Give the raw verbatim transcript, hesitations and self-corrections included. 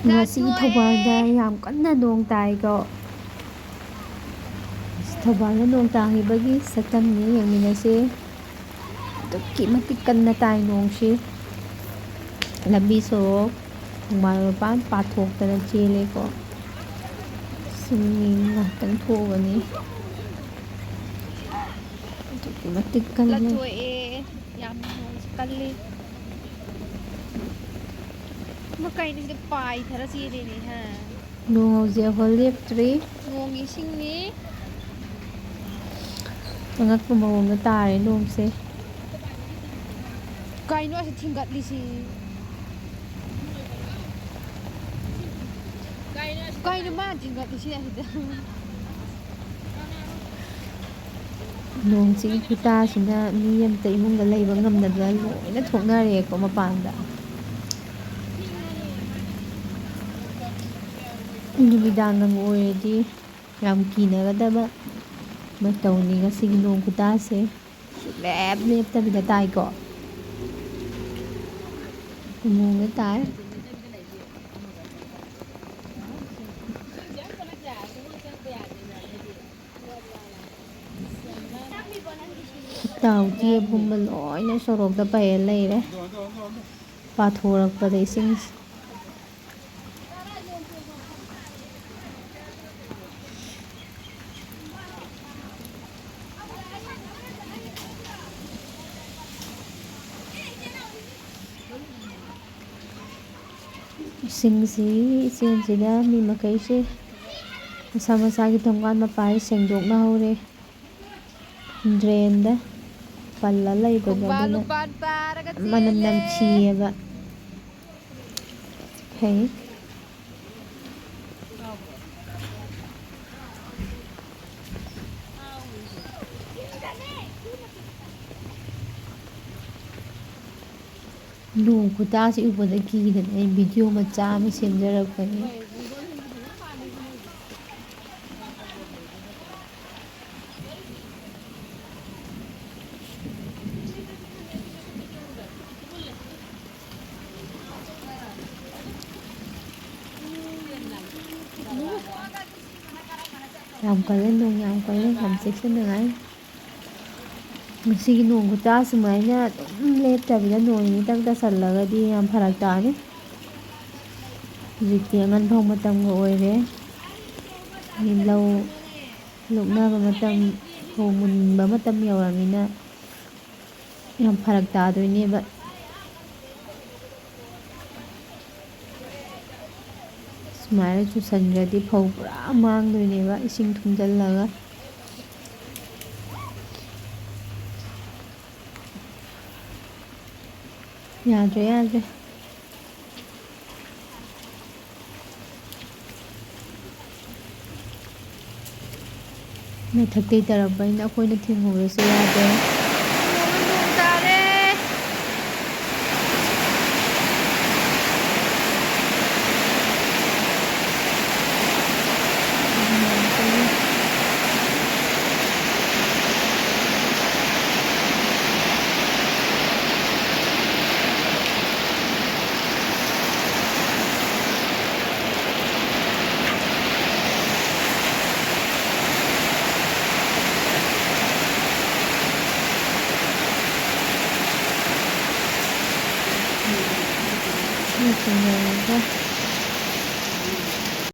ꯉꯁꯤ ꯊꯧꯕꯥꯜꯗ ꯌꯥꯝ ꯀꯟꯅ ꯅꯣꯡ ꯇꯥꯏꯀꯣ꯫ ꯊꯧꯕꯥꯜꯗ ꯅꯣꯡ ꯇꯥꯈꯤꯕꯒꯤ ꯁꯛꯇꯝꯅꯤ, ꯌꯦꯡꯃꯤꯟꯅꯁꯦ꯫ ꯑꯗꯨꯛꯀꯤ ꯃꯇꯤꯛ ꯀꯟꯅ ꯇꯥꯏ ꯅꯣꯡꯁꯤ꯫ ꯂꯝꯕꯤ ꯁꯣꯔꯣꯛ ꯈꯣꯡꯕꯥꯟ ꯃꯄꯥꯟ ꯄꯥꯊꯣꯛꯇꯅ ꯆꯦꯜꯂꯦꯀꯣ꯫ ꯁꯨꯝ ꯌꯦꯡ ꯉꯥꯏꯍꯥꯛꯇꯪ ꯊꯣꯛꯎꯕꯅꯤ꯫ ꯑꯗꯨꯛꯀꯤ ꯃꯇꯤꯛ ꯀꯜꯂꯦ꯫ ꯂꯟꯊꯣꯛꯑꯦ꯫ ꯌꯥꯝ ꯅꯣꯡꯁꯨ ꯀꯜꯂꯤ꯫ ꯃ ꯀꯩꯅꯣ ꯁꯤꯗ ꯄꯥꯏꯊꯔ ꯆꯦꯜꯂꯤꯅꯦ, ꯍꯥ? ꯅꯣꯡ ꯍꯧꯖꯤꯛ ꯑꯃꯐꯥꯎ ꯂꯦꯞꯇ꯭ꯔꯤ꯫ ꯅꯣꯡ ꯏꯁꯤꯡꯅꯤ꯫ ꯑꯉꯛꯄ ꯃꯑꯣꯡꯗ ꯇꯥꯔꯦ ꯅꯣꯡꯁꯦ꯫ ꯀꯩꯅꯣ ꯑꯁꯤ ꯊꯤꯡꯒꯠꯂꯤꯁꯤ? ꯀꯩꯅꯣ ꯃꯥꯅ ꯊꯤꯡꯒꯠꯂꯤꯁꯤ ꯑꯁꯤꯗ? ꯅꯣꯡ ꯆꯤꯡ ꯈꯨꯇꯥꯁꯤꯅ ꯃꯤ ꯑꯃꯇ ꯏꯃꯨꯡꯗ ꯂꯩꯕ ꯉꯝꯗꯗꯅ ꯂꯣꯏꯅ ꯊꯣꯛꯅꯔꯦꯀꯣ ꯃꯄꯥꯟꯗ꯫ ꯅꯨꯃꯤꯗꯥꯡꯒ ꯑꯣꯏꯔꯗꯤ ꯌꯥꯝ ꯀꯤꯅꯒꯗꯕ ꯃꯇꯧꯅꯤ ꯉꯁꯤꯒꯤ ꯅꯣꯡ ꯈꯨꯇꯥꯁꯦ꯫ ꯁꯨꯡꯂꯦꯞ ꯂꯦꯞꯇꯕꯤꯗ ꯇꯥꯏꯀꯣ꯫ ꯅꯣꯡꯗ ꯇꯥꯏ꯫ ꯐꯠꯇ ꯍꯥꯎꯊꯤ ꯑꯄꯨꯝꯕ ꯂꯣꯏꯅ ꯁꯣꯔꯣꯛꯇ ꯄꯩꯔ ꯂꯩꯔꯦ꯫ ꯄꯥꯊꯣꯔꯛꯄꯗ ꯏꯁꯤꯡꯁꯦ꯫ ꯏꯁꯤꯡꯁꯤ, ꯏꯆꯦꯜꯁꯤꯗ ꯃꯤ ꯃꯈꯩꯁꯦ ꯃꯁꯥ ꯃꯁꯥꯒꯤ ꯊꯣꯡꯒꯥꯟ ꯃꯄꯥꯁꯦ ꯁꯦꯡꯗꯣꯛꯅꯍꯧꯔꯦ꯫ ꯗ꯭ꯔꯦꯟꯗ ꯄꯜꯂ ꯂꯩꯕꯗꯣ, ꯈꯣꯡꯕꯥꯟ ꯑꯗꯨꯅ ꯂꯨꯄꯥꯟ ꯄꯥꯔꯒ ꯃꯅꯝ ꯆꯦꯜꯂꯦ꯫ ꯅꯝꯊꯤꯌꯦꯕ꯫ ꯐꯩ꯫ ꯅꯣꯡ ꯈꯨꯇꯥꯁꯤ ꯎꯕꯗ ꯀꯤꯗꯅ ꯑꯩ ꯚꯤꯗꯤꯑꯣ ꯃꯆꯥ ꯑꯃ ꯁꯦꯝꯖꯔꯛꯄꯅꯤ꯫ ꯌꯥꯝ ꯀꯜꯂꯦ, ꯅꯣꯡ ꯌꯥꯝ ꯀꯜꯂꯦ, ꯌꯥꯝ ꯆꯦꯛꯁꯤꯟꯅꯉꯥꯏ꯫ ꯉꯁꯤꯒꯤ ꯅꯣꯡ ꯈꯨꯇꯥ ꯁꯨꯃꯥꯏꯅ ꯑꯗꯨꯝ ꯂꯦꯞꯇꯕꯤꯗ ꯅꯣꯡ ꯅꯤꯅꯤꯇꯪ ꯇꯥꯁꯜꯂꯒꯗꯤ ꯌꯥꯝ ꯐꯔꯛ ꯇꯥꯅꯤ꯫ ꯍꯧꯖꯤꯛꯇꯤ ꯑꯉꯟ ꯐꯧ ꯃꯇꯝꯒ ꯑꯣꯏꯔꯦ꯫ ꯂꯧ ꯂꯣꯛꯅꯕ ꯃꯇꯝ, ꯐꯧ ꯃꯨꯟꯕ ꯃꯇꯝ ꯌꯧꯔꯃꯤꯅ ꯌꯥꯝ ꯐꯔꯛ ꯇꯥꯗꯣꯏꯅꯦꯕ꯫ ꯁꯨꯃꯥꯏꯅ ꯆꯨꯁꯟꯈ꯭ꯔꯗꯤ ꯐꯧ ꯄꯨꯔꯥ ꯃꯥꯡꯗꯣꯏꯅꯦꯕ, ꯏꯁꯤꯡ ꯊꯨꯝꯖꯤꯜꯂꯒ꯫ ꯌꯥꯗ꯭ꯔꯦ, ꯌꯥꯗ꯭ꯔꯦ꯫ ꯃꯊꯛꯇꯩ ꯇꯥꯔꯛꯄꯅꯤꯅ ꯑꯩꯈꯣꯏꯅ ꯊꯤꯡꯉꯨꯕꯁꯨ ꯌꯥꯗꯦ꯫ ꯅꯣꯡ ꯇꯥꯔꯦ꯫ ꯁꯤ ꯆꯤꯡꯅꯔꯒ